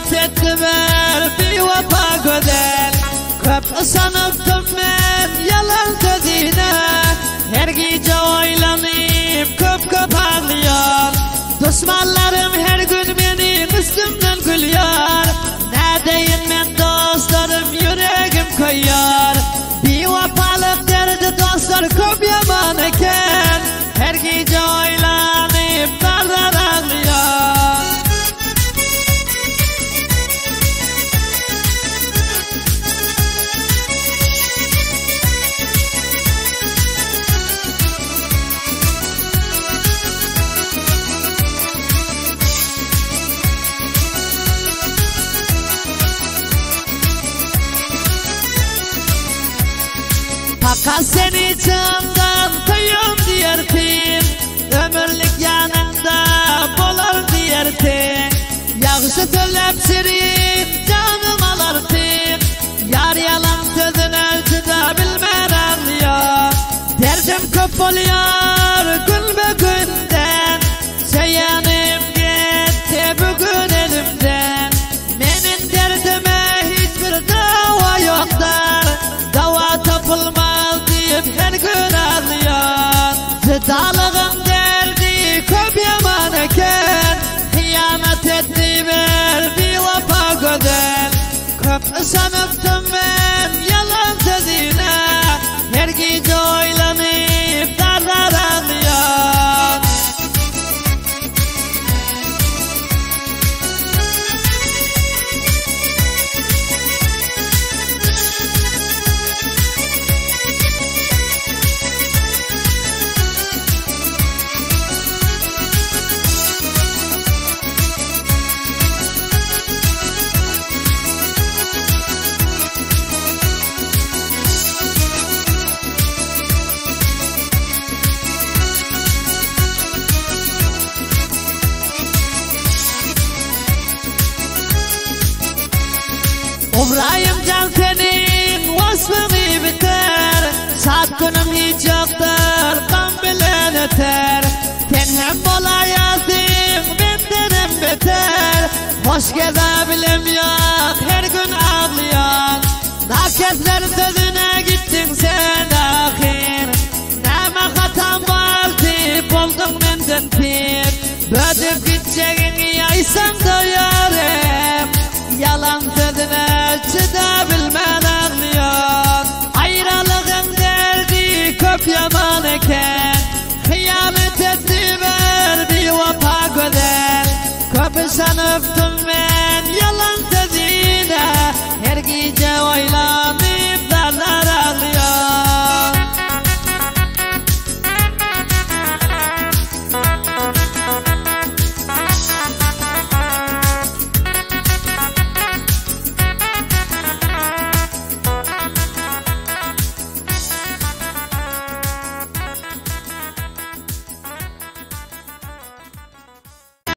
Hıyanet etti ver bir vefa güzel. Köp ısınıptım ben yalan sözüne. Her gece oylanıp köp köp ağlıyor. Düşmanlarım her gün benim üstümden gülüyor. Neredeyim ben dostlarım yüreğim koyuyor. Bir vefalık derdi dostlar köp yaman eken. Her gece oylanıp darlar ağlıyor. Fakat seni candan kıyım diyerdim. Ömürlük yanında bolar diyerdim. Yaxşı söylep şirin canım alardım. Yar yalan sözüne çıda bilmem diyor. Derdim köp oluyor gün be günden. Şeyenim gitti bugün elimden. Benim derdime hiçbir dava yoktur. Dava tapılmaz deyip her gün ağlıyor. Zıdalığın derdi köp yaman eken. Hıyanet etti ver bir vefa güzel. Köp ısınıptım ben yalan sözüne. Her gece oylanıp darlar ağlıyor. Umrayım can senin vasfını biter. Saat günüm hiç yoktur kan bilen öter. Sen hem bolayasın bendenim beter. Hoş gezebilem yok her gün ağlıyor. Nakesler sözüne gittin sen ahir. Neme hatam vardı buldun benden pir. Bödüp gideceğini yaysam doyarım. Yalan sözüne çıdabilmen ağlıyor. Ayrılığın derdi köp yaman eken. Hıyanet etti ver bir vefa güzel. Köp sanıp